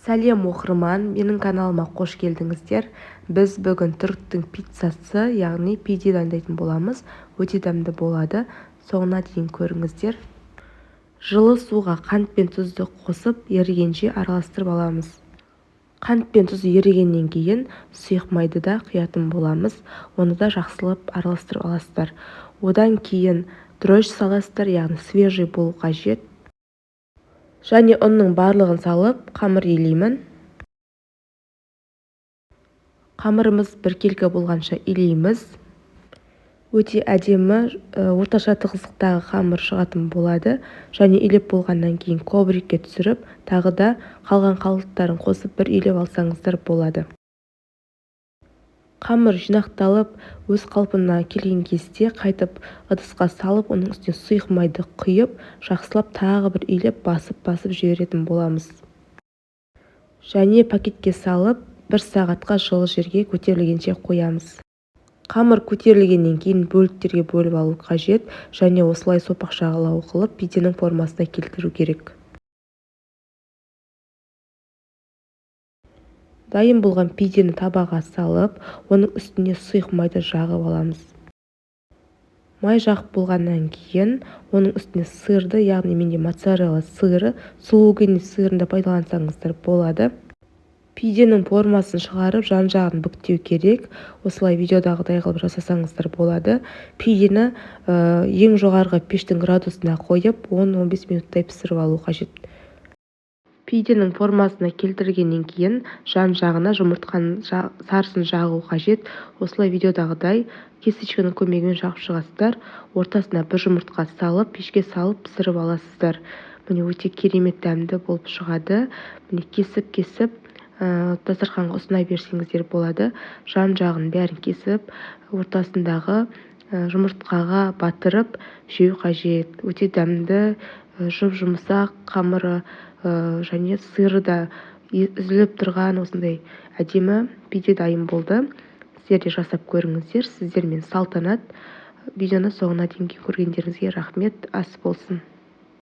Сәлем, оқырман! Менің каналыма қош келдіңіздер. Біз бүгін түріктің пиццасы, яғни пиде дайындайтын боламыз. Өте дәмді болады. Соңына дейін көріңіздер. Жылы суға қант пен тұзды қосып, ерігенше араластырып аламыз. Қант пен тұз ерігеннен кейін сұйық майды да құятын боламыз. Оны да жақсылап араластырып аласыздар. Одан кейін дрожжи саласыздар, яғни свежий болу қажет. Және ұнның барлығын салып, қамыр илеймін. Қамырымыз біркелкі болғанша илейміз. Өте әдемі, орташа тығыздықтағы қамыр шығатын болады. Және илеп болғаннан кейін коврикке түсіріп, тағы да қалған қалдықтарын қосып бір илеп алсаңыздар болады. Қамыр жинақталып, өз қалпына келген кезде қайтып ыдысқа салып, оның үстіне сұйық майды құйып, жақсылап тағы бір илеп, басып-басып жіберетін боламыз. Және пакетке салып, бір сағатқа жылы жерге көтерілгенше қоямыз. Қамыр көтерілгеннен кейін бөліктерге бөліп алу қажет және осылай сопақшалау қылып пиденің формасына келтіру керек. Дайын болған пидені табаға салып, оның үстіне сұйық майды жағып аламыз. Май жағып болғаннан кейін оның үстіне сырды, яғни менде моцарелла сыры, сулугуни сырын да пайдалансаңыздар болады. Пиденің формасын шығарып, жан-жағын бүктеу керек. Осылай видеодағыдай қылып жасасаңыздар болады. Пидені ең жоғарғы пештің градусына қойып, 10-15 минуттай пісіріп алу қажет. Пиденің формасына келтіргеннен кейін жан-жағына жұмыртқаның сарысын жағу қажет. Осылай видеодағыдай кисточканың көмегімен жағып шығасыздар. Ортасына бір жұмыртқа салып, пешке салып пісіріп аласыздар. Міне, өте керемет дәмді болып шығады. Міне, кесіп-кесіп, дастарханға ұсына берсеңіздер болады. Жан-жағын бәрін кесіп, ортасындағы жұмыртқаға батырып жеу қажет. Өте дәмді, жұп-жұмсақ қамыры, және сыры да үзіліп тұрған осындай әдемі пиде дайын болды. Сіздер де жасап көріңіздер. Сіздермен Салтанат. Видеоны соңына дейін көргендеріңізге рахмет. Ас болсын.